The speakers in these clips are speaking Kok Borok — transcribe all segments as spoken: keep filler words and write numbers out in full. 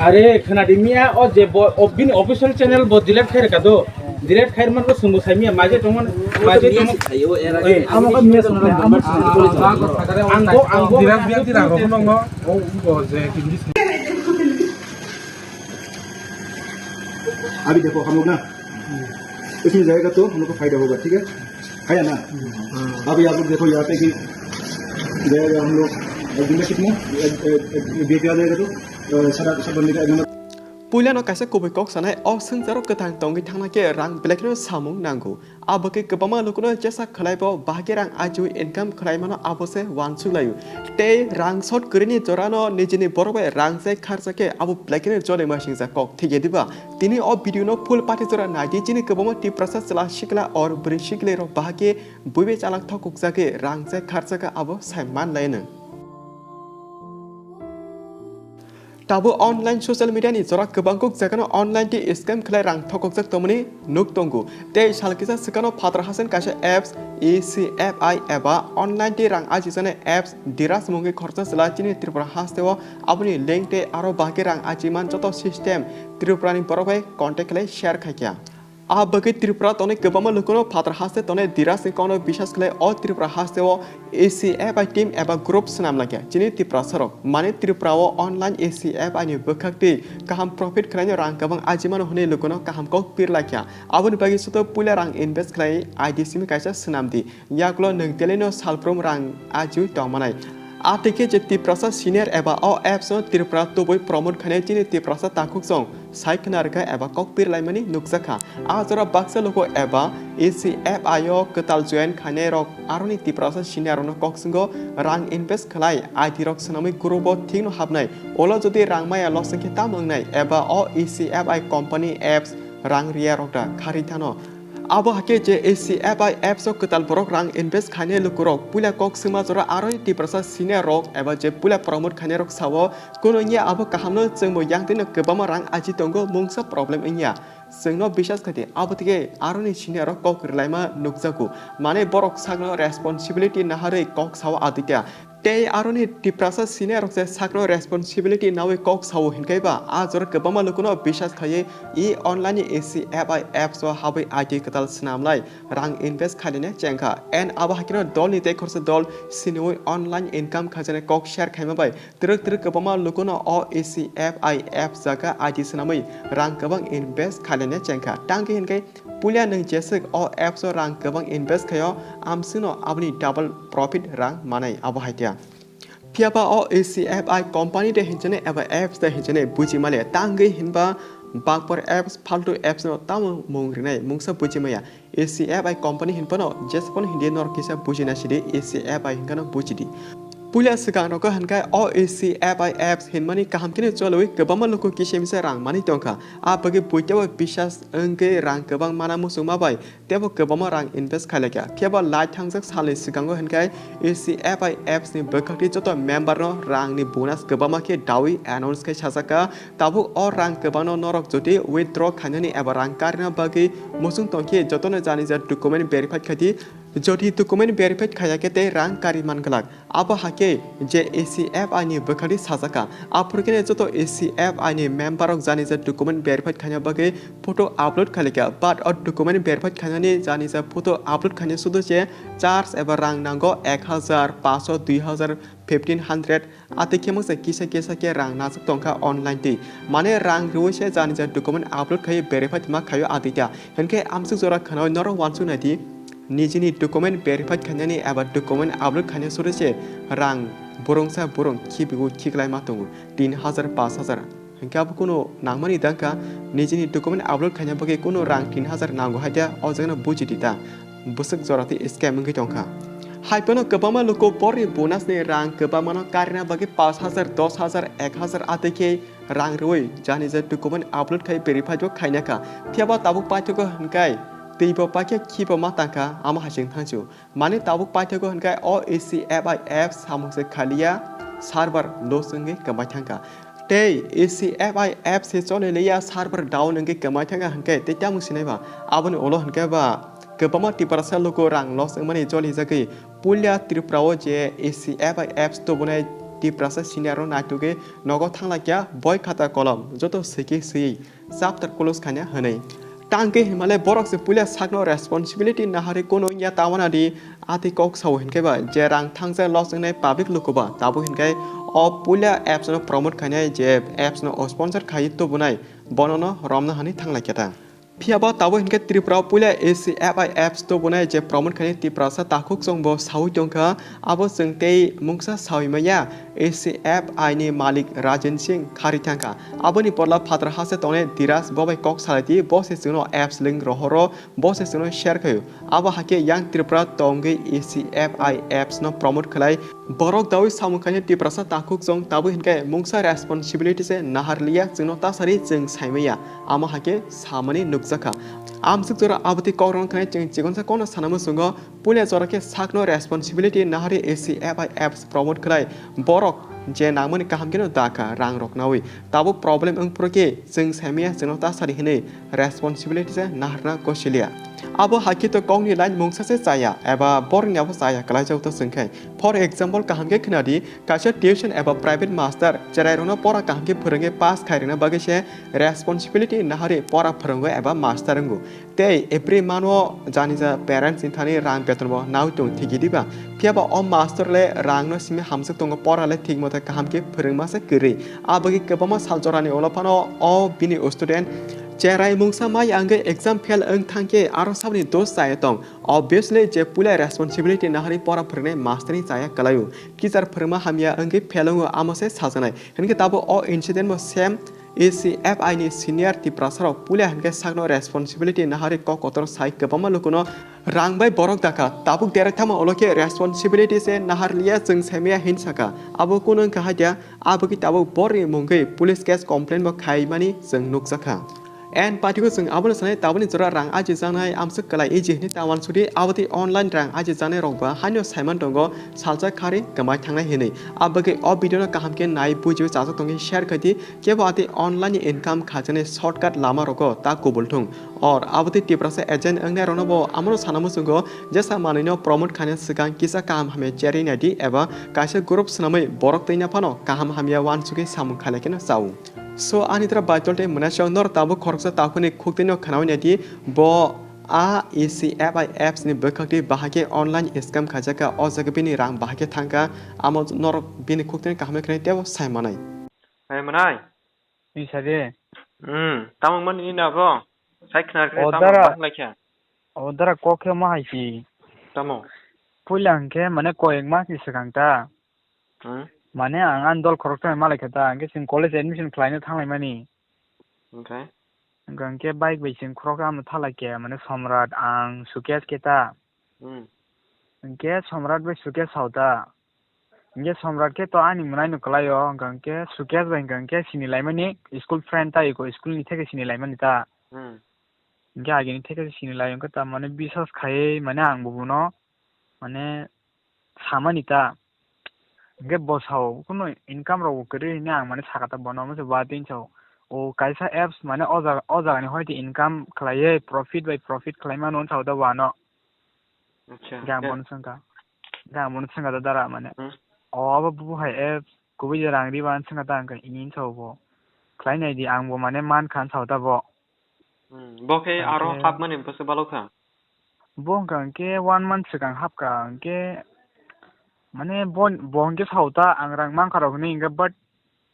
Are khna di miya, o je bo, o bini official channel bo delete khai rwkha do. Delete khai rwmani bo chwngbo sai miya, maje tongmani, maje tongmani. Amo khe miya swnam, amo swnam. Ang bo, ang bo. Delete miya di rago phano no, o, o je, English. अभी देखो हम लोग ना, इसमें जाएगा तो हम लोग को फायदा होगा, ठीक है? है ना? अभी आप लोग देखो यहाँ पे कि जाएगा हम लोग, एक दिन में कितना, एक, एक, एक, बीस आ जाएगा तो, अ, सात, सात बंदे का एक number. Puilano kaisa kubui kok sanai, o swngcharo kwthang tongwi thangna khe rang belai kheno samung nango. Abo khe kwbangma lukuno jesa khwlaibo bahai khe rang ajiwi income khwlaimano abo se uansuk laio. Tei rang short kwrwini jorano nijini borok bai rang se kharsa khe abo belai kheno jolima singcha kok thik ya diba? Tini o video no full pathi jora nai di, chini kwbangma Tiprasa chwla sikla or bwrwi sikli rok bahai khe bui bai chalak thokokjagwi rang se kharsa khe abo sai man lai nw. Tabuk online social media ni jora kwbang kuk jagano online tei scam khlai rang thokokjak tongmani nuk tongo. Tei sal kisa swkangno phatar hasen kaisa apps E C F I eba online tei rang ajijaknai apps Diras mungwi khoroksa chwla chini Tripura hasteo aboni link tei aro bahai khe rang ajiman joto system Tripura ni borok bai contact khlai share khaikha. A bagwi Tripura tonwi kwbangma lukuno phatar haste tonwi Dirasni kokno bisas khlai o Tripura hasteo A C F I team eba group swnam laikha chini Tiprasarok. Mane Tripura o online A C F I ni bwkhak twi kaham profit khlaino rang kwbang ajimano hwnwi lukuno kaham kok pir laikha. Aboni bagwi soto puila rang invest khlai I D simi kaisa swnam di. Yagulo nwng telino salbrum rang ajiwi tongmanai. A tei khe je Tiprasa senior eba o apps no Tripura tubui promote khainai chini Tiprasa takhuk song sai khna rwkha eba kok pir laimani nukjakha. A jora baksa luku eba E C F I o kwtal join khainai rok aroni Tiprasa senior rokno kok swngo rang invest khlai I D rok swnamwi group o thikno hapnai. Olo jodi rang maya loss wngkhe tamo wngnai eba o E C F I company apps rang riya rok da khari thano. Abo hakhe je A C F I apps o kwtal borok rang invest khainai lukurok puila kok swngma jora aroni Tiprasa senior rok eba je puila promote khainai rok sao, kunu wngya abo kahamno chwngbo yang twino kwbangma rang aji tongo mungsa problem wngya. Chwngno bisas khaidi abo tike aroni senior rok kok rwlaima nukjago. Mane borok sakno responsibility naharwi kok sao adita. Tei aroni Tiprasa senior rok se sakno responsibility nawi kok sao hinkhe ba a jora kwbangma lukuno bisas khaiwi i online ni A C F I apps o habwi I D kwtal swnamlai rang invest khainani chengkha. And abo haikhe no dol ni tei khoroksa dol siniwi online income khaijani kok share khaima bai twrwk twrwk kwbangma lukuno o A C F I apps jaga I D swnamwi rang kwbang invest khainani chengkha. Tangkhe hinkhe puila nwng jeswk o apps o rang kwbang invest khaio, amswkno aboni double profit rang manai abo hai khe. Phiya ba o A C F I company de hinjani eba apps de hinjani buji male tangwi hinba bakpor apps, faltu apps no tamo mung rinai mungsa buji maya. A C F I company hinphano jesphano hindi norok kisa buji na sidi A C F I hinkhano buji di. Puila swkang rogo hinkhai o A C F I apps hinmani kaham kheno cholwi kwbangma luku kisa misa rang mani tongkha. A bagwi buitebo bisas wngwi rang kwbang mana muchungma bai teibo kwbangma rang invest khailakha. Phiya ba lai thangjak salni swkango hinkhai A C F I apps ni bwkhakni joto member no rang ni bonus kwbangma khe dawi announce khai sajakha. Tabuk o rang kwbangno norok jodi withdraw khainani eba rang karina bagwi muchung tongkhe jotono janija document verified khaidi. Jodi document verified khaiya khe tei rang kari manglak. Abo hakhe je A C F I ni bwkhakni sajakha. Aphuru kheno joto A C F I ni member rok janija document verified khaina bagwi photo upload khailakha, but o document verified khainani janija photo upload khaina sudu se charge eba rang nango ek hazar, panchsho, dui hazar, fifteen hundred, atwi khe mungsa kisa kisa khe rang najak tongkha online twi. Mane rang rwui se janija document upload khaiwi verified ma khaio adita. Hinkhe amsuk jora khwnaui norok uansuk nai di, nijini document verified khainani eba document upload khaina suri se rang burungsa burung khibiui khiklai ma tongo tin hazar, panch hazar. Hinkhe abo kunu nangmani da wngkha, nijini document upload khaina bagwi kunu rang tin hazar nango hai da, o jagano buji di ta. Bwswk jora tei scam wngwi tongkha. Hai phano kwbangma luku borni bonus ni rang kwbangmano karina bagwi panch hazar, dos hazar, ek hazar atwi khe rang rwui janija document upload khai verified bo khaina kha. Phiya ba tabuk paithago hinkhai twibo paikhe khibo ma tangkha, amo hai se wng thangsu. Mane tabuk paithago hinkhai o A C F I apps samung se khaliya, server loss wngwi kwmai thangkha. Tei A C F I apps se choli liya, server down wngwi kwmai thangkha hinkhe tei tamo sinai ba? Aboni ulo hinkhe ba kwbangma Tiprasa luku rang loss wngmani choli jagwi puila Tripura o je A C F I apps tubunai Tiprasa senior rok naitugwi nogo thanglaikya boi khata kolom joto swikhe swiwi chapter close khaina hwnwi. Tangkhe hinmale borok se puila sakno responsibility naharwi kunu wngya ta wanadi ati kok sao hinkhe ba je rang thangsa loss wngnai public lukuba tabuk hinkhe o puila apps no promote khainai je apps no sponsor khai tubunai bonono romna hwnwi thanglaikya ta. Phiya ba tabuk hinkhe Tripura o puila A C F I apps tubunai je promote khainai Tiprasa takhuk chwngbo saui tongkha, abo chwng tei mungsa saui maya, A C F I ni malik Rajen Singh khari thangkha. Aboni podla phataro hase tongnai Dhiraj bo bai kok salai di, bo se chwngno apps link rohoro, bo se chwngno share khaio. Abo hakhe Young Tripura tongwi A C F I apps no promote khlai. Borok dawi samung khainai Tiprasa takhuk chwng tabuk hinkhe mungsa responsibility se naharliya, chwngno tasari chwng saimaya. Amo hakhe samani nukjakha. Amsuk jora aboti kokrok khnai chwng chikonsa kono sanamo chwngo, puila jora khe sakno responsibility nahari A C F I apps promote khlai borok je nangmani kaham kheno dakha rang rok nawi. Tabuk problem wng phuru khe chwng saimaya chwngno tasari hinwi responsibility se naharna kosiliya. Abo hakhe to kokni line mungsa se chaya eba borokni abo chaya kwlaijak to chwngkhe. For example, kaham khe khwnadi, kaisa tuition eba private master cherairokno pora kaham khe phwrwngwi pass khairwkna bagwi se responsibility nahari pora phwrwngo eba master wngo. Tei every month o jani ja parents ni thani rang beton bo nawi tong thigi diba? Phiya ba o master le rang no simi hamjak tongo, pora le thik mote kaham khe phwrwngma se kwrwi. Abagwi kwbangma sal jorani ulo phano o bini student cherai mungsa mai angwi exam fail wng thangkhe aro saboni dos chaya tong. Obviously, je puila responsibility nahari pora phwrwngnai master ni chaya kwlaio. Teacher phwrwngma hamya wngwi phelongo amo se sajaknai. Hinkhe tabuk o incident bo same A C F I ni senior Tiprasa rok puila hinkhe sakno responsibility nahari kok kotor sai kwbangma lukuno rang bai borok dakha. Tabuk derai thama ulo khe responsibility se naharliya chwng saimaya hin saka. Abo kunu wngkha haida, abagwi tabuk borni mungwi police case complaint bo khaimani chwng nukjakha. And patiko chwng abono sanai tabukni jora rang ajijaknai amswk kwlai easy hinwi ta wansukdi, abotwi online rang ajijaknai rokba haino saiman tongo salsa khari kwmai thangnai hinwi. Abagwi o video no kaham khe nai bujiwi chajak tongwi share khaidi, kebo atwi online ni income khajaknai shortcut lama rogo ta kubul thung. Or abotwi Tiprasa agent wngnai rokno bo amono sana muchungo jesa manwino promote khaina swkang kisa kaham hamya cherwi naidi eba kaisa group swnamwi borok twina phano kaham hamya wansugwi samung khailai kheno chao. So, ani tra Baitol tei Mwnaswk norok tabuk khoroksa takhukni khuktwino khwnaui naidi, bo a A C F I apps ni bwkhak twi bahai khe online scam khaijak kha, o jaga bini rang bahai khe thang kha, amo norok bini khuktwino kaham khe khwnai teibo sai manai. Hai manai? Ni sa de. Hmm, tamo mani ni na bo? Sai khna khe O tamo dara. Bahai lai kha? O dara kok khe ma hai si. Tamo? Puila hwnkhe mane koyek mas ni swkang ta. Hmm? Mane ang ani dol khoroksa bai malai kha ta, hwnkhe chwng college admission khlaina thanglaimani. Okay. Hwnkhe bike bai chwng khoroksa ano thalai khe, mane Somrat, ang, Sukesh khe ta. Hmm. Hwnkhe Somrat bai Sukesh sao ta. Hwnkhe Somrat khe to ani mwnaino kwlaio, hwnkhe Sukesh bai hwnkhe sinilaimani school friend ta iko, school ni theke sinilaimani ta. Hmm. Hwnkhe agini theke sinilaio, hwnkhe ta mane biswas khaiwi mane ang bo bono mane samani ta. Hwnkhe bo sao, "Kunu income rok bo kwrwi," hinwi ang mane sakha ta bono, omo se ba tini sao. O kaisa apps mane o jaga, o jagani hoite income khlaiwi profit bai profit khlai mano, hwn sao ta bo ano. Acha, hwnkhe ang ya. Bono swngkha. Hwnkhe ang bono swngkha ta dara mane. Hmm. O abo bubu hai apps kubui je rang riba hwn swngkha ta, hwnkhe ini sao bo. Khlai nai di, ang bo mane mankha hwn sao ta bo. Hmm, bo khe aro hapmani bwswk balo kha? Bo hwnkha hwnkhe one month swkang hapkha, hwnkhe mane bo, bo hwnkhe sao ta, "Ang rang mankha rok," hinwi hwnkhe, but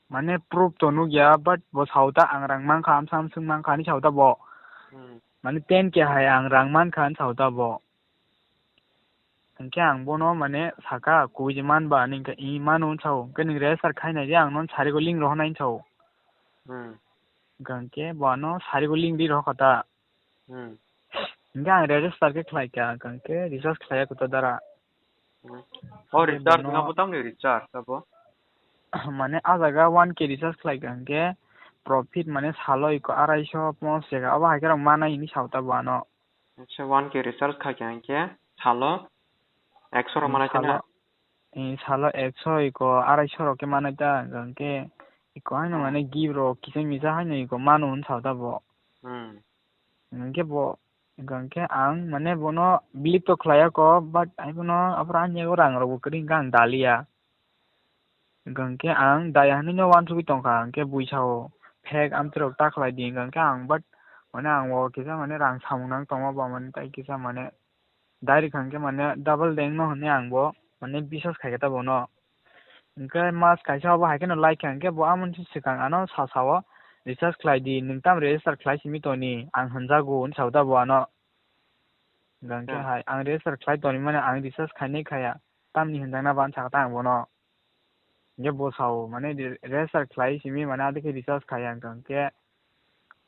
mane proof to nukya, but bo sao ta, "Ang rang mankha, amsa amswk mankha," hinwi sao ta bo. Hmm. Mane ten K hai ang rang mankha hinwi sao ta bo. Hwnkhe ang bono mane sakha, "Kubui je manba," hinwi hwnkhe, "Ee, mano," hinwi sao. Hwnkhe, "Nwng register khai nai di, ang nono sarigo link rohornai," hinwi sao. Hmm. Hwnkhe bo ano sarigo link ri rohorkha ta. Hmm. Hwnkhe ang register khe khlai kha, hwnkhe recharge khlai ya kho ta dara. Hmm. O hwnkhe recharge bono wngma bo tamni recharge abo? Mane a jaga one K recharge khlai kha, hwnkhe profit mane salo iko arai so ponchas taka, abo hai khe rok manai hinwi sao ta bo ano. Acha, one K recharge kha khe hwnkhe salo ekso rok Hmm, manai salo, kheno? Eh, salo ekso iko arai so rok khe manai ta, hwnkhe iko haino Hmm. mane gift rok kisa misa haino iko mano hinwi sao ta bo. Hmm. Hwnkhe bo, hwnkhe ang mane bono believe to khlai ya kho, but ai bono aphuru ani yago rang rok bo kwrwi hwnkhe ang daliya. Hwnkhe ang daya hinwi no uansugwi tongkha, hwnkhe bui sao, "Phek amtwirok ta khlai di," hwnkhe ang, but mane ang o kisa mane rang samung nang tongma ba mane tai kisa mane direct hwnkhe mane double deng no hinwi ang bo mane biswas khaikha ta bono. Hwnkhe mas kaisa obo hai kheno like kha, hwnkhe bo amoni swkang ano sa sao, "Recharge khlai di, nwng tam register khlai simi toni, ang hwnjago," hinwi sao ta bo ano. Hwnkhe Hmm. hai ang register khlai toni mane ang recharge khainai khaya, tamni hwnjakna ba sakha ta ang bono. Hwnkhe bo sao mane re-, register khlai simi mane adikhe recharge khaya hwnkhe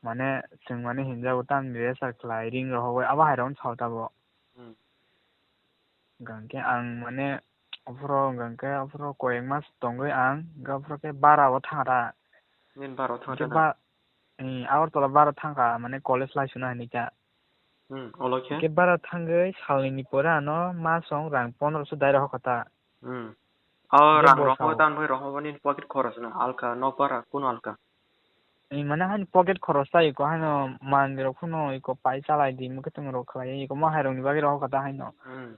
mane chwng mane hinjago tamni register khlai ring rohogwi abo hai rokno sao ta bo. Hmm. Hwnkhe ang mane ophoro hwnkhe ophoro koyek mas tongwi ang hwnkhe ophoro khe bara o thangkha ta. Nini bara o thangkha ta? Hwnkhe ba-, eh, Agartala bara thangkha mane college laisuna hinwi kha. Hmm, olo khe? Hwnkhe bara thangwi salnini pore ano masong rang pondroso direct hokha ta. Hmm. O hwnkhe rang bo rok sao. Tamo rok bo nini pocket khorosno alka, nok bara kuno alka? Ni mane haino pocket khoros ta iko haino mandirok phano iko pai chalai di, mwkhwtwng rok khlai iko ma hai rokni bagwi rok kha ta haino. Hmm.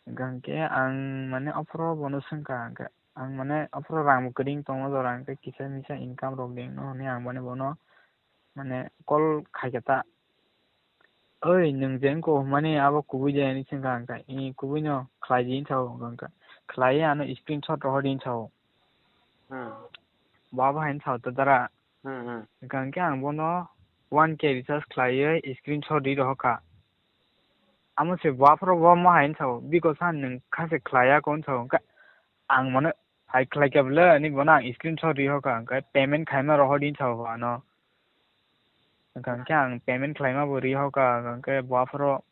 Hwnkhe ang mane ophoro bono swngkha, hwnkhe ang mane ophoro rang bo kwrwi tongo jora, hwnkhe kisa misa income rok di hinwi ang mane bono mane call khaikha ta. "Oi, nwng je wngkha hwnmani abo kubui de," hinwi swngkha hwnkhe, "Ee, kubui no khlai di," hinwi sao hwnkhe, "Khlai ya, ano screenshot rohor di," hinwi sao. Hmm. Bo abo hai hinwi sao ta dara. Hmm, hmm. Hwnkhe ang bono one K recharge khlaiwi screenshot ri rohor kha. Amo se bo aphuru bo mo hai hinwi sao, "Biko sa nwng kha se khlai ya," hinwi sao. Hwnkhe ang mano hai khlai khe bwle, ani bono ang screenshot ri hokha, hwnkhe payment khaima rohor di hinwi sao bo ano. Hwnkhe ang payment khlaima bo ri hokha, hwnkhe bo aphuru,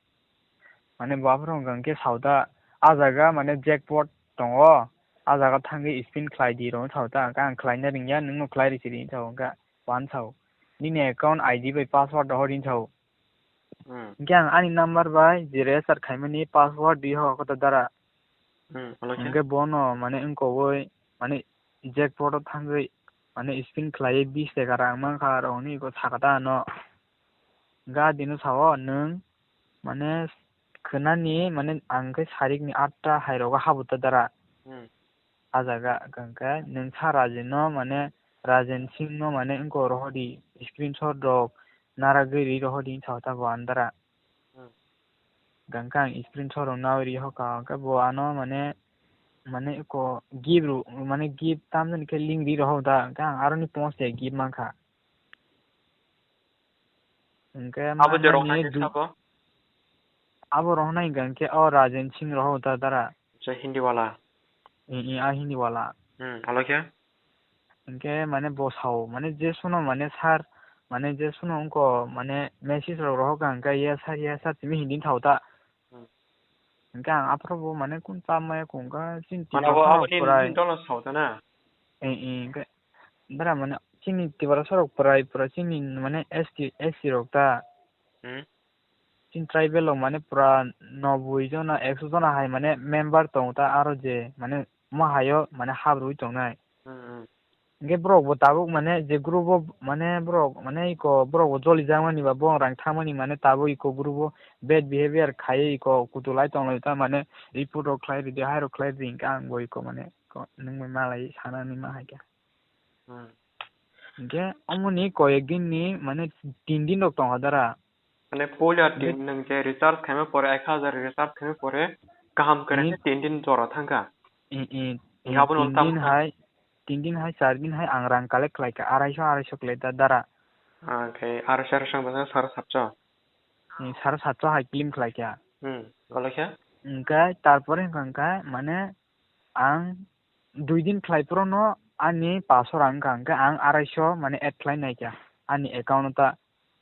mane bo aphuru hwnkhe sao ta, "A jaga mane jackpot tongo, a jaga thangwi spin khlai di," hinwi sao ta, hwnkhe ang khlaina ringya, nwng no khlai rw sidi hinwi sao, hwnkhe bo ano sao, "Nini account I D bai password rohor di," hinwi sao. Hmm. Hwnkhe ang ani number bai je register khaimani password ri hokha ta dara. Hmm, olo khe? Hwnkhe bono mane wngkogwi mane jackpot o thangwi mane spin khlaiwi bish taka rang mankha aro hwnwi iko sakha ta ano. Hwnkhe a dino sao nwng mane khwnani mane ang khe sarikni atta hai rogo habu ta dara. Hmm. A jaga hwnkhe nwng sa Rajen no mane Rajen Singh no mane wngkha rohor di screenshot rok naragwi ri rohor di hinwi sao ta bo andara. Hmm. Hwnkhe ang screenshot rok nawi ri hokha hwnkhe bo ano mane mane eko gift rw mane gift tamjani khe link ri rohor da hwnkhe ang aroni post de gift mankha. Hwnkhe abo je mane rohornai khe du-, sabo? Abo rohornai hwnkha hwnkhe o Rajen Singh rohor ta dara. Acha, Hindi wala? I, i, a Hindi wala. Hmm, alo khe? Hwnkhe mane bo sao, mane je sono mane sir, mane je sono wngkha mane message rok rohor kha hwnkhe, "Yes sir, yes sir," simi Hindi thao ta. Hmm. Hwnkhe ang aphuru bo mane kung cha maya kung kha chini Tiprasa rok pwrai. Mane bo aboni dono sao ta na? Eh, eh, hwnkhe dara mane chini Tiprasa rok pwrai, pwrai chini mane S T, S C rok ta. Hmm. Chini tribal rok mane pura noboi jona, ekso jona hai mane member tongo ta aro je mane mo hayo mane hap rwui tongnai. Hmm, hmm. Hwnkhe borok bo tabuk mane je group o mane borok mane iko borok bo joli jakmani ba borok rang thangmani mane tabuk iko group o bad behavior khaiwi iko kutu lai tonglai ta mane report rok khlai ridi hai rok khlai ridi hwnkhe ang bo iko mane ko nwng bai malai sanani ma hai khe. Hmm. Hwnkhe omoni koyek din ni mane tin din rok tongkha dara. Mane puila tin nwng je recharge khaima pore, ek hajar recharge khaima pore kaham kwrwi khe tin din jora thangkha. I, i, hwnkhe abono tin din hai, tin din hai, char din hai ang rang collect khlaikha, araiso, araiso khlai da dara. Hwnkhe araiso, araiso wngkha sara satso. I, sara satso hai claim khlaikha. Hmm, olo khe? Hwnkhe tarpore hwnkha hwnkhe mane ang dui din khlai phuru no ani paso rang wngkha, hwnkhe ang araiso mane add khlai naikha ani account o ta.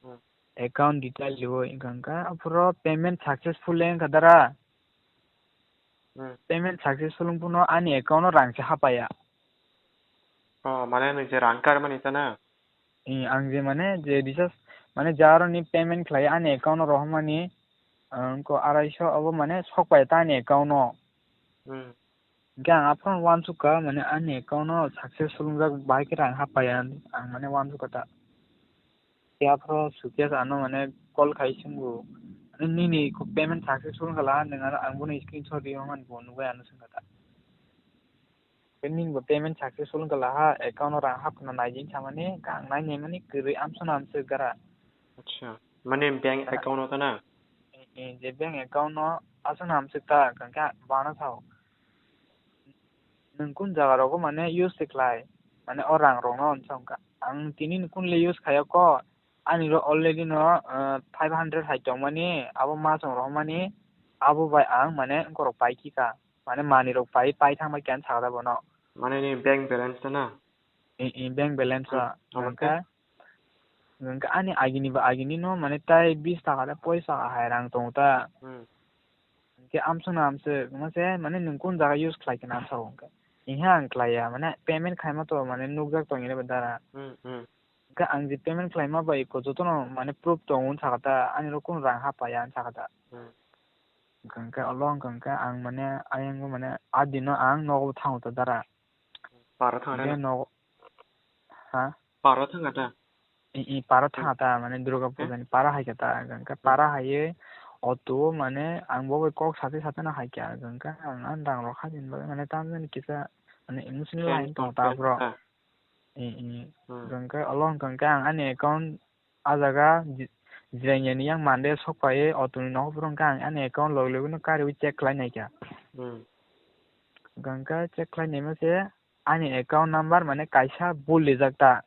Hmm. Account detail riui wngkha, hwnkhe aphuru payment successful le wngkha dara. Hmm. Payment successful wngphuru ani account o rang se hapaiya. Oh, mane nwng je rang karmani ta na? Eh, ang je mane je recharge mane je aro ni payment khlai ani account o rohormani, ah, wngkha araiso abo mane sokpaiya ta ani account o. Hmm. Hwnkhe ang aphuru uansukha mane ani account o successful wngjak bahai khe rang hapaiya ang mane uansukha ta. Tei aphuru Sukyas ano mane call khai swngo, mane nini payment successful wngkha la, nwng ano ang bono screenshot rwmani bo nugwi ano swngkha ta. Nini bo payment successful wngkha laha, account o rang hapna naijing samani, ang nai naimani kwrwi amswk no amswk dara. Acha, mane bank account o ta na? Eh, eh, je bank account no aswk no amswk ta, hwnkhe bana sao. Nwng kun jaga rogo mane use se khlai, mane o rang rok no onsa wngkha. Ang tini ni kun le use khaiya ko, ani ro already no, eh, five hundred hai tongmani, abo ma chwng rohormani, abo bai ang mane wngkorok pai kika. Mane manwi rok pai, pai thangma khe ang sakha bono. Mane ni bank balance ta na? I, i, bank balance Hmm, o. Hwnkhe, hwnkhe ani agini ba agini no mane tai bis taka da poisa hai rang tongo ta. Hmm. Hwnkhe amswk no amswk, mase mane nwng kun jaga use khlai khe na sao hwnkhe. Iha ang khlaiya, mane payment khaima to mane nukjak tongya ba dara. Hmm, hmm. Hwnkhe ang je payment khlaima bai ko jotono mane proof tongo wng sakha ta, ani ro kun rang hapaiya wng sakha ta. Hmm. Hwnkhe olo hwnkhe ang mane ayang mane a dino ang nogo thango ta dara. Para thangna Hwnkhe na? Nogo, ha? Para thangna ta? I, i, para Hmm. thangna ta, mane Durga Hmm. Puja ni para hai khe ta, hwnkhe Hmm. para hai ye auto mane ang bo bai kok sate sate no hai khe, hwnkhe ang ani rang rok hajin bagwi mane tamjani kisa mane emotional Friend line tong ta friend bro. Kha. I, i. Hmm. Hwnkhe olo hwnkhe ang ani account a jaga ji-, jiraini yang mande sok pai auto ni nogo phuru hwnkhe ang ani account log logino kariwi check khlai nai kha. Hmm. Hwnkhe check khlai naima se ani account number mane kaisa bul rijak ta.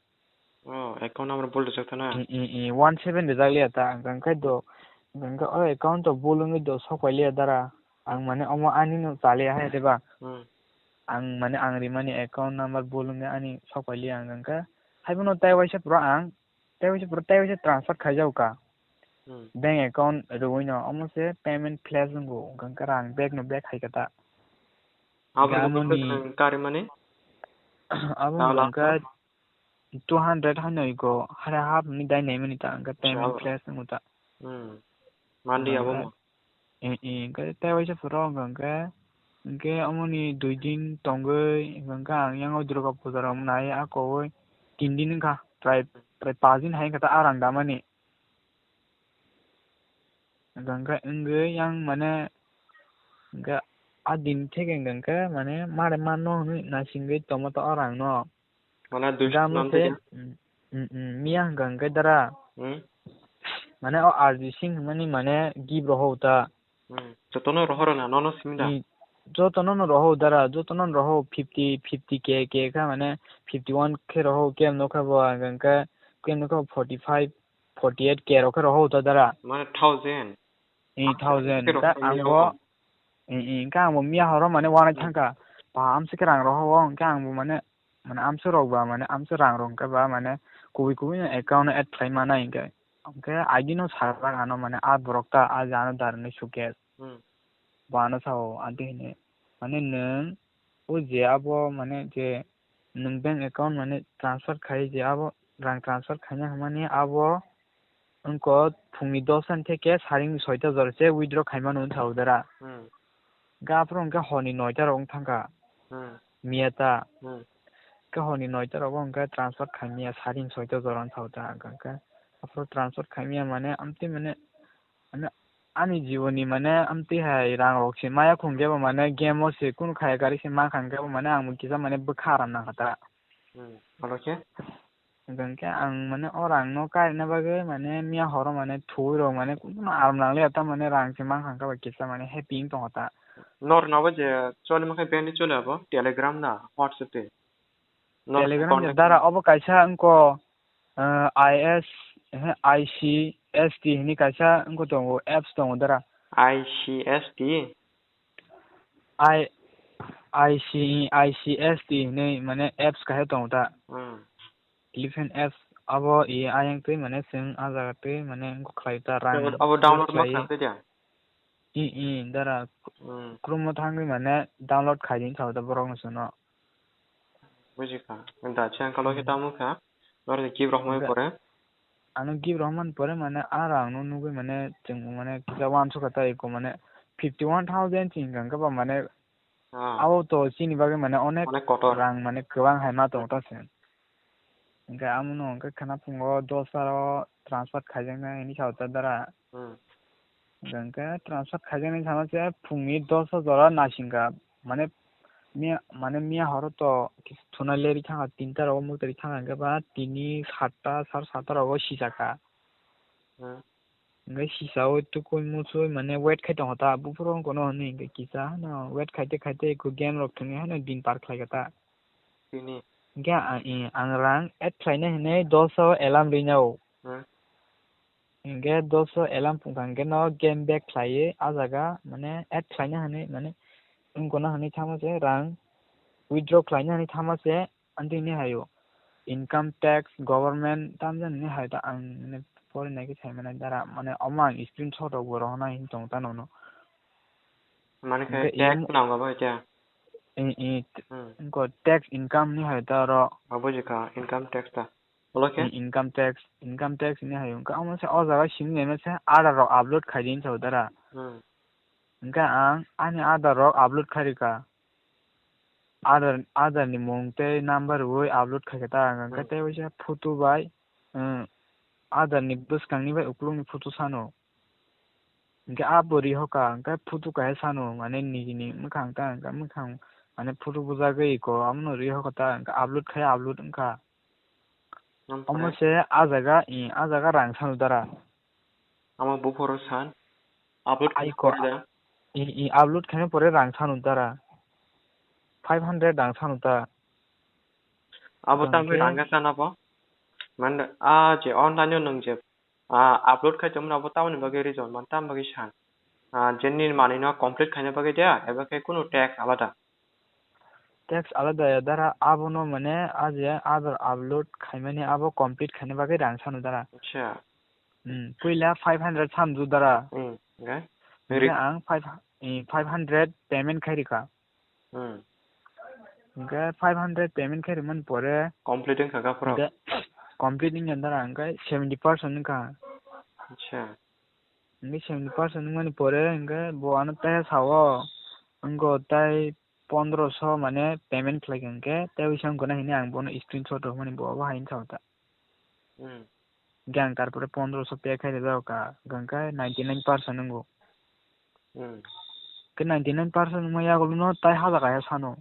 Oh, account number bul rijak ta na? I, i, i, one seven rijak liya ta, hwnkhe do, hwnkhe o account to bul wngwi do sok pai liya dara. Ang mane omo ani no chaliya hai de ba. Hmm. Ang mane ang rimani account number bul wngwi ani sok pai liya ang hwnkhe. Haibono tai waisa phuru ang Tei waisa pura, tei waisa transfer khaijago ka. Hmm. Bank account rwino, omo se payment fail wngo, hwnkhe rang back no back hai kha ta. Abo Hwnkhe no amoni, kari mani? Abo Tala hwnkhe two hundred haino iko, hare half ni dai naimani ta, hwnkhe Acha, payment abo. Fail wngo ta. Hmm. Mandi abo Hwnkhe mo. Eh, eh, hwnkhe tei waisa phuru wngkha hwnkhe, hwnkhe omoni dui din tongwi, hwnkhe ang yang o Durga puja rok nai a kowoi tin din wngkha, prai, prai pas din hai wngkha ta a rang damani. Hwnkhe wngwi yang mane, hwnkhe a din theke hwnkhe mane mare manno hwnwi naisingwi tongma ta o rang no. Mane dui Gamo se, mm, mm, mm, miya hwnkha hwnkhe dara. Hmm? Mane o R G Singh hwnmani mane gift rohor ta. Hmm. Jotono rohor na, nono simi da? Ni, jotono no rohor dara, jotono no rohor fifty, fifty K, K kha mane fifty one khe rohor, kem no kha bo hwnkha hwnkhe, kem no kha forty five, forty eight K rok khe rohor ta dara. Mane thousand? Ni thousand. Khe rohor Ta ni ang rohor. Bo, i, i, hwnkhe ang bo miya horo mane wanai Hmm. thangkha. Ba amswk khe rang rohor o, hwnkhe ang bo mane mane amswk rok ba, mane amswk rang rok hwnkhe ba, mane kubui kubui no account no add khlai manai hwnkhe. Hwnkhe agee no sajak ano, mane a borok ta a jano darni suitcase. Hmm. Bo ano sao, adi hinwi. Mane nwng o je abo, mane je nwng bank account mane transfer khai je abo rang transfer khaina hwnmani abo wngkha phungni dosta theke saring soita jora se withdraw khaimano wng thao dara. Hmm. Hwnkhe aphuru hwnkhe horni noita rok wng thangkha. Hmm. Miya ta. Hmm. Hwnkhe horni noita rogo hwnkhe transfer khaimya saring soita jora wng thao ta. Hwnkhe aphuru transfer khaimya mane amtwi mane, mane ani jiboni mane amtwi hai rang rok se maya khungkhe bo mane game o se kunu khaya gari se mankha hwnkhe bo mane ang kisa mane bwkha aram nangkha ta. Hmm. Oro khe? Hwnkhe ang mane o rang no karina bagwi mane miya horo mane thuwi rok mane kunu aram nang liya ta mane rang se mankha hwnkhe ba kisa mane happy wng tongkha ta. Nor na bo je choli mankhe bini choli abo Telegram na WhatsApp tei? Nor Telegram je contact dara na? Obo kaisa wngkha, eh, I S, eh, I C S T hinwi kaisa wngkha tongo, apps tongo dara. I C S T? I, I C, I C S T hinwi mane apps kaisa tongo ta. Hmm. Elephant apps abo i ayang twi mane chwng ah jaga twi mane wngkha khlai ta rang Abo, abo download ma khlai. Khlai twi dia? I, i, dara Hmm. Chrome o thangwi mane download khai di wngkha ta borok no chwngno. Bujikha. Da chang kalo khe Hmm. Tamo kha. Nor ni gift rok mai Ga- pore. Ano gift rok man pore mane a rang no nugwi mane chwng mane kisa wansukha ta eko mane fifty one thousand chini hwnkha ba mane Ah. Abo to chini bagwi mane onek Onek kotor. Rang mane kwbang hai ma tongo ta se. Hwnkhe amono hwnkhe khwna phungo dos aro transfer khaijaknai hinwi sao ta dara. Hmm. Hwnkhe transfer khaijaknai sama se phungni dos o jora naisingkha mane Miya, mane miya horo to kis-, thuna leri thanga tinta rogo mukta ri thanga hwnkhe ba tini satta, sar satta rogo sijaka. Hmm. Hwnkhe sisaui tukui muchui mane wait khai tongo ta, buphuru wngkha no hwnwi hwnkhe kisa hano wait khaite khaite eko game rok thwngwi hano din par khlai kha ta. Tini. Hwnkhe ang, i, ang rang add khlaina hwnwi doso alarm rinao. Hmm. Hwnkhe doso alarm phungkha hwnkhe no game back khlaiwi ah jaga mane add khlaina hwnwi mane wngkha no hwnwi thangma se rang withdraw khlaina hwnwi thangma se. Ang tini hayo income tax, government, tamjani ni hai ta ang ni pori nai khe sai mani dara, mane omo ang screenshot rok bo rohornai hin tong ta nono. Mane khe hwnkhe tax imo nango bai khe. I, i, Hmm. Wngkha tax income ni hai ta ro. Ah, buji kha, income tax ta. Ulo khe? I, income tax, income tax ni hai wngkha. Omo se o jaga simi nai masa Aadhaar rok upload khai di hinsa dara. Hmm. Hwnkhe ang ani Aadhaar rok upload khai rikha. Aadhaar, Aadhaar ni mung tei number rwui upload khai kha ta ang, hwnkhe Hmm. tei waisa photo bai, um, Aadhaar ni bwskang ni bai ukuluk ni photo sano. Hwnkhe abo ri hoka, hwnkhe photo kaisa sano, mane niji ni mwkhang ta, hwnkhe mwkhang, mane photo bujagwi ko, abono ri hoka ta, hwnkhe upload khai upload wngkha. Omo se ah jaga, i, ah jaga rang sano dara. Amo buphuru san. Upload khaina pore da? I, i, upload khaina pore rang sano dara. Five hundred rang sano ta. Abo tamni rang khe sana bo? Mane, ah, je online o nwng je, ah, upload khai tongmani abo tamoni bagwi reason, man tam bagwi san? Ah, je nini manwi no complete khaina bagwi da, eba khe kunu tax alada? Tax alada ya dara, abono mane ah je Aadhaar upload khaimani abo complete khaina bagwi rang sano dara. Acha. Hmm, puila five hundred samju dara. Hmm, okay. Hingke ang five, eh, five hundred payment khai rikha. Hmm. Hingke five hundred payment khai rimani pore complete wngkha ga phoro? Hingke complete wngya dara, hingke seventy percent wngkha. Acha. Hingke seventy percent wngmani pore hingke bo ano tei sao, wngkha tei pondroso mane payment khlai kha hingke tei wngkha na hini ang bono screenshot rwmani bo abo hai wngkha ta. Hmm. Hingke ang tarpore pondroso pay khai rijak kha, hingke ninety nine percent wngo. Hmm. Ke ninety nine percent wngma yagulono tai haja kaisa sano.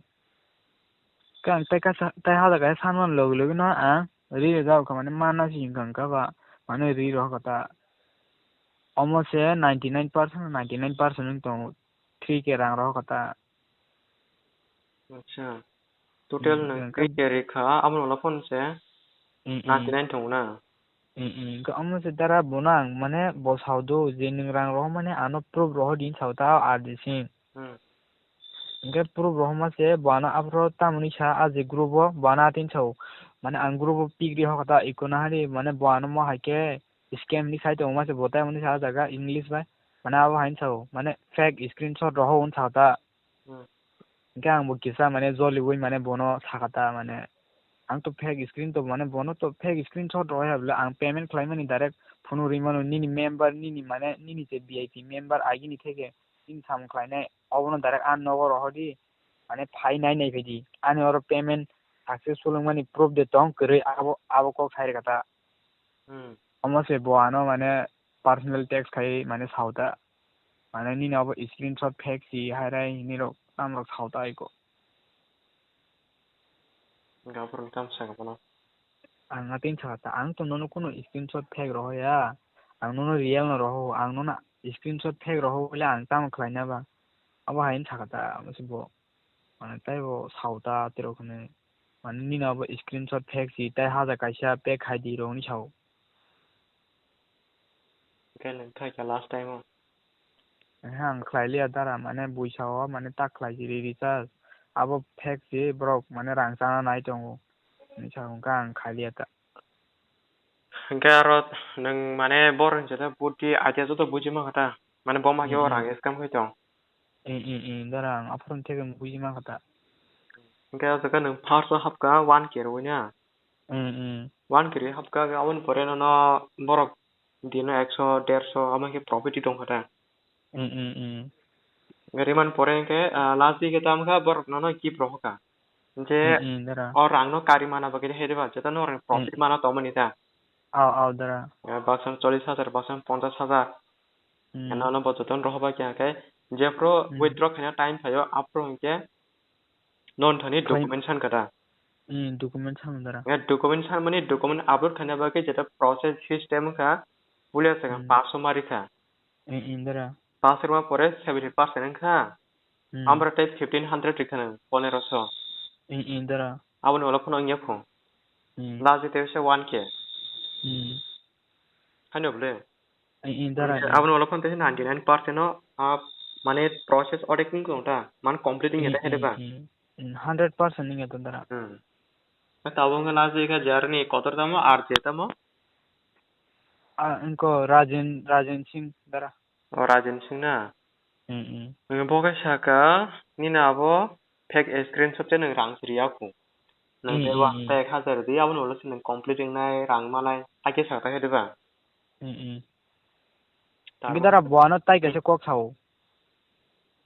Ke ang tai kasa, tai haja kaisa sanmani logi logi no ang ri rijak kha, mane mana si wngkha hingke ba, mane ri rok kha ta. Omo se ninety nine percent, ninety nine percent wng tongo, three K rang rok kha ta. Acha. Total hmm, nwng hingke three K ri kha, abo no phone se hmm, hmm. Ninety nine thung na. Hmm, hmm. Hingke omo se dara bono ang mane bo sao do je nwng rang rohor mani ano proof rohor di sao ta R D C. Hmm. Hingke proof rohorma se bo ano aphuru tamoni sa a je group o bo ano atin sao. Mane ang group o pik ri hokta iko nahari mane bo ano mo hai khe scam ni sai tongo mase bo tamoni sa a jaga English bai. Mane abo hai sao mane fake screenshot rohor wng sao ta. Hmm. Hingke ang bo kisa mane joliui mane bono sakha ta mane, ang to fake screen to mane bono to fake screenshot rohor ya bole ang payment khlai mani direct phone o ri mano nini member nini mane nini je V I P member agini theke nini samung khlainai obono direct ang nogo rohor di mane phai nai nai phai di ani oro payment successful wngmani proof de tong kwrwi abo abo kok sai rwkha ta. Hmm. Omo se bo ano mane personal text khai mane sao ta. Mane nini abo screenshot fake si hai rai hinwi rok tam rok sao ta iko. Hingke aphuru tam sa bono. Ang atwng sakha ta, ang to nono kunu screenshot fake rohor ya. Ang nono real no rohor, ang nono screenshot fake rohor bole ang tamo khlai na ba. Abo hai wng sakha ta, abo se bo. Mane tei bo sao ta tei rok hinwi. Mane nini abo screenshot fake si tei haja kaisa pack hai di rok hinwi sao. Hingke nwng khai kha last time o? Ehe, ang khlai liya dara, mane buisa o, mane ta khlai si ri recharge. Abo fake si borok mane rang chana nai tongo. Hinwi sa hwnkha ang khai liya ta. Hingke aro nwng mane borok ni jora buddhi idea joto buji mankha ta? Mane bo ma khe o rang scam khai tong? Ee, ee, ee, dara ang aphuru theke buji mankha ta. Hingke o jaga nwng first o hapkha one K rwui na? Ee, ee. One K rwui hapkha, aboni pore nono borok dino ekso, derso, amo khe profit tongkha ta? Mm, mm, mm. Rimani pore hwnkhe, ah, last week e tamo kha borok nono gift rohor kha. Je mm, mm, dara. O rang no kari mana bagwi hai diba, jeta no rang profit mm, mana tongmani ta. Aw, aw, dara. Eh, baksa no chollish hajar, baksa no ponchash hajar. Mm. Eno no bo joto no rohor bai kha khe, jephru mm, withdraw khaina time phaio, aphru hwnkhe Non thani Khai- document san kha da? Hmm, document san dara. Ya, document san mani document upload khaina bagwi jeta process system kha, pulia sakha Hmm. paso mari kha. Hmm, hmm, dara. Paso rwma pore seventy percent wngkha. Hmm. Amra tei fifteen hundred rikha nang, poneroso. Hmm, hmm, dara. Aboni ulo phano wngya kho. Hmm. Last date se one K. Hmm. Haino bole. Eh, eh, dara, Aboni, eh. Aboni ulo phano teisa ninety nine percent no, ah, mane process odek wng tong ta, man complete wng ya ta, eh, hede ba? Eh, eh, hundred percent wng ya ta dara. Hmm. Tabuk wngkha last day kha jarni kotor tamo, R J tamo? Ah, wngkha Rajen, Rajen Singh dara. O Rajen Singh na? Hmm, hmm. Nwng bo khe saka, nini abo fake screenshot se nwng rang siri ya kho. Nwng Hmm, tei hmm, wa hmm. Tei ek hajar di, aboni ulo se nwng complete wngnai, rang manai, hakhe saka ta khe diba? Hmm, hmm. Tamo. Bidara bo ano tai kaisa kok sao.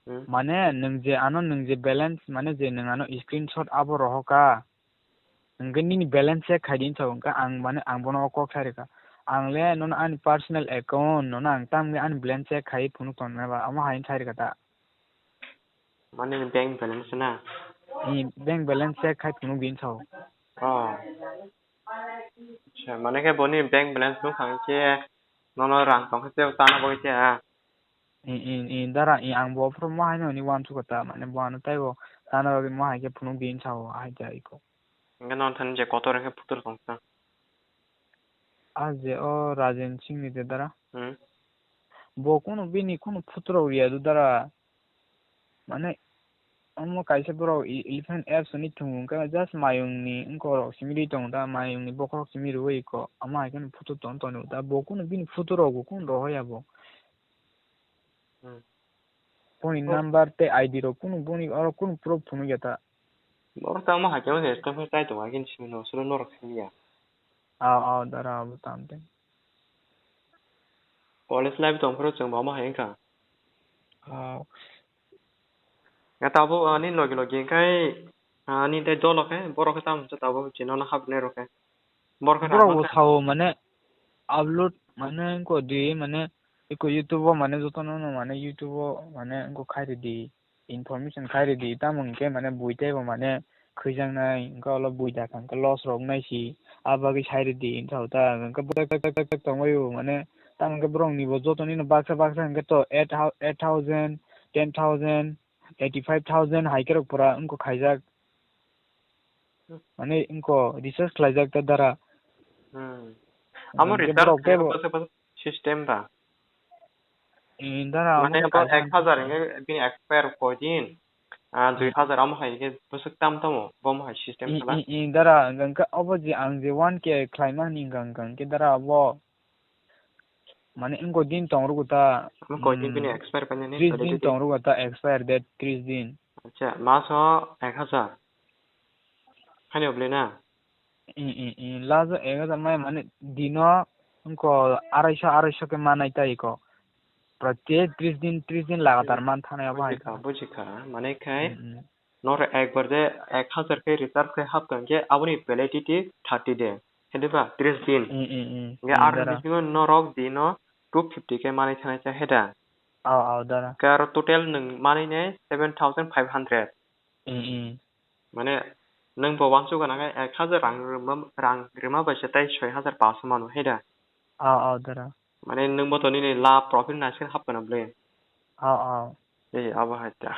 Hmm. Mane nwng je ano nwng je balance, mane je nwng ano screenshot abo rohoka. Hwnkhe nini balance check khai di hinwi sao, hwnkhe ang mane ang bono o kok sai rwkha. Ang le nono ani personal account, nono ang tamni ani balance check khai phunuk tongna ba, omo hai hinwi sai rwkha ta. Mane ni bank balance na? Ni bank balance check khai phunuk di hinwi sao. Oh. Acha, mane khe boni bank balance nukha hinkhe nono rang tongkhe tei tana bagwi khe, ah. I, i, i, dara, i, ang bo phuru mo haino hwnwi uansukha ta, mane bo ano taibo tana bagwi mo hai khe phunuk di hinwi sao, hai ta iko. Hwnkhe nono thani je kotor hwnkhe phutur tongsa. Ah, je o Rajen Singh ni je dara. Hmm. Bo kunu bini kunu phutur rok riya do dara. Mane, omo kaisa borok e-, elephant apps hwnwi thwng wngkha, just mayungni wngkorok simi rwi tongo da, mayungni bokhorok simi rwi iko, omo hai kheno photo ton tonwi da, bo kunu bini photo rok bo kunu rohoya bo. Hmm. Boni Oh. Number tei I D rok kunu boni oro kunu proof phunukya ta. Borok ta omo hai khe scam khe chai tongo, hai kheno simi no, solo norok simiya. Aw, aw, dara abo tamo tei. College life tong phuru chwng bo omo hai wngkha. Oh. Ya tabuk ani logi logi khai ani tei dolo khe borok khe tamo khe tabuk chini no hapnai rok khe. Borok khe Borok rama bo khe. Sao mane upload mane ko di mane iko YouTube o mane joto no no mane YouTube o mane ko khai ridi. Information khai ridi, tamo hwnkhe mane bui teibo mane khwijaknai, hwnkhe ulo bui dakha hwnkhe loss rok wngnai si, ah bagwi sai ridi hinwi sao ta, hwnkhe bwrwi tak tak tak tak tongbaio mane, tamo hwnkhe borokni bo jotoni no baksa baksa hwnkhe to eight thou-, eight thousand, ten thousand, eighty five thousand hai khe rok pura wngkha khaijak. Mane wngkha research khlaijak ta dara. Hmm. Amo hwnkhe research borok khe teibo bwswk bwswk system ba. Eh, dara, mane abo bo kaisa ek hajar hwnkhe bini expire koi din, ah, dui hajar amo hai khe bwswk tam tamo, bo mo hai system i, sala. I, i, dara, hwnkhe obo je ang je one K khlaima hwnwi hwnkha, hwnkha, hwnkhe dara abo, mane, wngkha din tong rwgo ta, amo koi din bini mm, expire painani tris din validity? Tong rwgo ta, expire date tris din. Acha, maso ek hajar. Haino bole na? I, i, i, lajo ek hajar mai mane dino wngkha arai sho, arai sho khe manai ta iko. Protye tris din, tris din lagatar man thani abo hai. Bujikha, bujikha. Mane khai mm, mm. Noro ekbar je ek hajar khe recharge khe hapkha hwnkhe aboni validity thirty day. Hede ba tris din. Mm, mm, mm. Hwnkhe mm, atharoh dara. Bisingo norok dino two fifty khe manai thani cha heda. Aw, aw, dara. Khe aro total nwng manai nai seven thousand five hundred. Mm, mm. Mane, nwng bo uansuk gana khe ek hajar rang rwma, rang rwma bai se tei soi hajar paanch mano, hai da? Aw, aw, dara. Mane, nwng bo to nini la profit naising hap kana bwle? Aw, aw. Ei, abo hai ta.